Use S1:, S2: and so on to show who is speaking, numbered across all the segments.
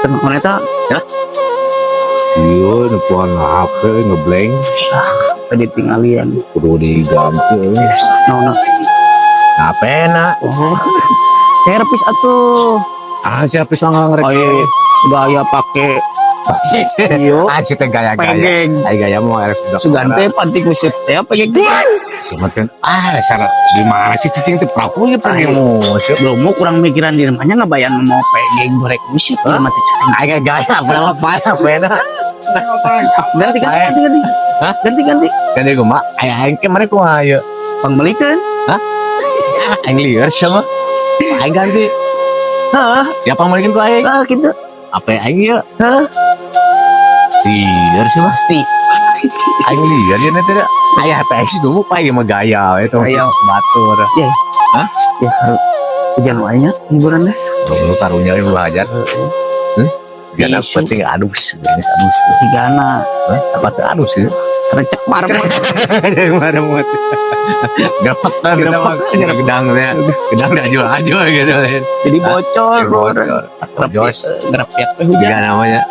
S1: Kunaon eta?
S2: Iya, nepuan HP ngeblank.
S1: Tadi tinggalian.
S2: Kudu diganti euy.
S1: Naon?
S2: HP na.
S1: Oh. Servis atuh.
S2: Ah, servis mah ngerek.
S1: Oh iya, gaya pake iya.
S2: Ah, si teh gaya-gaya.
S1: Pegeng.
S2: Ai gaya mau RS sudah.
S1: Sugan teh pantik musik teh pegeng.
S2: Sebenarnya ah, syarat gimana sih cicing teh pelakunya pergi musik.
S1: Belum mau kurang mikiran di rumahnya ngabayan mau pegeng gorek musik di rumah teh.
S2: Ai gaya berapa parah pena.
S1: Ganti ganti ganti ganti.
S2: Hah?
S1: Ganti ganti.
S2: Ganti kumaha? Ai aing ke mana kumaha ieu?
S1: Pangmelikeun.
S2: Aing lieur sama. Aing ganti.
S1: Heeh,
S2: Siapa yang balikin ku aing?
S1: ah gitu.
S2: Apa aing ieu?
S1: Heeh,
S2: Lieur sih mah.
S1: Pasti.
S2: Aing lieur ya nanti dah. Aya HP aing sih dulu pak ieu mah gaya we tong
S1: Gaya.
S2: Batur.
S1: Ya.
S2: Hah?
S1: Ya, hujan wae nya hiburan deh.
S2: Lu karunya ieu hajar. Gak
S1: Isu.
S2: Penting adus, geus adus.
S1: Cigana
S2: Hah? Apa teh adus sih?
S1: Recek marmut.
S2: Marmut. Gepet kan
S1: Grepek,
S2: kita gedang ya. Gedang aju-aju gitu.
S1: Jadi bocor,
S2: Bocor. Jos.
S1: Ngerepiak teh hujan.
S2: Juga namanya.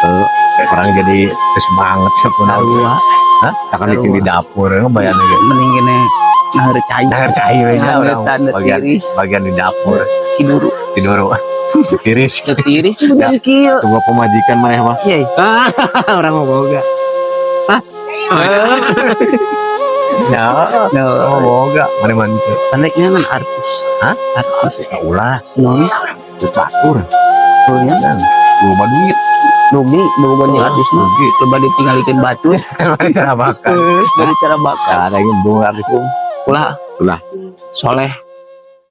S2: Tuh, orang jadi semangat ya pun.
S1: Sarua.
S2: Hah? Takkan licin di dapur ngebayang gitu.
S1: Mending gini nah cai.
S2: Nah, cai we nya orang
S1: Tanda
S2: bagian
S1: tiris.
S2: Bagian di dapur
S1: Siduru.
S2: Tidoro. Tiris.
S1: Tiris hujan kieu.
S2: Tunggu pemajikan maneh mah.
S1: Iya.
S2: Orang mau boga. Hah? Ya,
S1: No.
S2: orang mau boga. Mana mah teu.
S1: Pendeknya kan artis.
S2: Hah?
S1: Artis.
S2: Ulah,
S1: Non.
S2: duit batur.
S1: Oh ya.
S2: Kan. Loba duit.
S1: Rugi, banyak artis mah.
S2: Rugi.
S1: Loba ditinggalikeun batur.
S2: Mana cara makan.
S1: Dari cara bakar.
S2: Ada yang bunga artis tuh.
S1: Ulah.
S2: Ulah.
S1: Soleh.